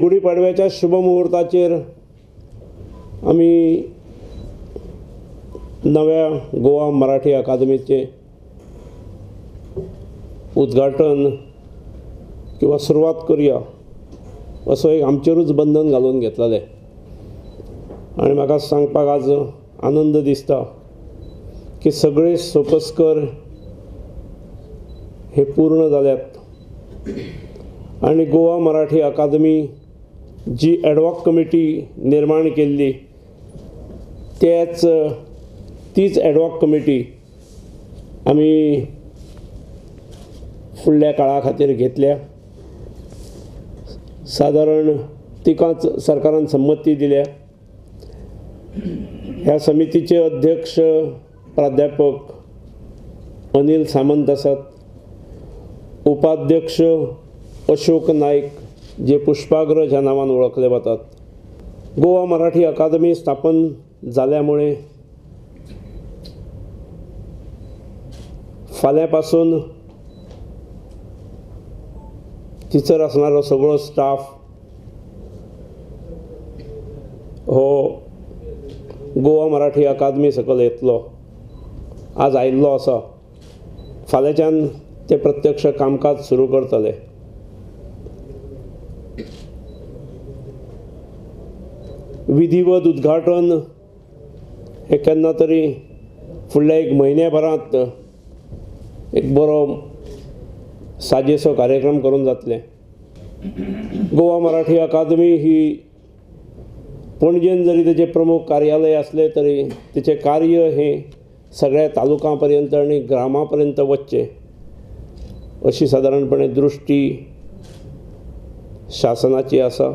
गुढीपाडव्याच्या शुभ मुहूर्ताचेर आमी नव्या गोवा मराठी अकादमीचे उद्घाटन किंवा सुरवात करूया असो एक आमचेरूच बंधन घालून घेतलेलें आनी म्हाका सांगपाक आज आनंद दिसता की सगळे सोपस्कर हे पूर्ण जाल्यात आनी गोवा मराठी अकादमी जी एडवॉक कमिटी निर्माण केल्ली तीच एडवॉक कमिटी आमी फुडल्या काळा खातीर घेतल्या। सादारण तिकाच सरकारान संमती दिल्या। ह्या समितीचे अध्यक्ष प्राध्यापक अनिल सामंत आसात, उपाध्यक्ष अशोक नायक जे पुष्पाग्रज ह्या नांवान वळखले वतात। गोवा मराठी अकादमी स्थापन जाल्यामुळे फाल्यां पासून टिचर आसणारो सगळो स्टाफ हो गोवा मराठी अकादमी सकयल येतलो, आज आयिल्लो आसा। फाल्यांच्यान ते प्रत्यक्ष कामकाज सुरू करतले। विधिवत उद्घाटन हे केन्ना तरी फुडल्या एक म्हयन्या भरांत एक बरो साजेसो कार्यक्रम करून जातले। गोवा मराठी अकादमी ही पणजेन जरी तेचे प्रमुख कार्यालय आसले तरी तेचें कार्य हें सगळ्या तालुकां पर्यंत आनी ग्रामा पर्यंत वचचें अशी सादारणपणे दृश्टी शासनाची आसा।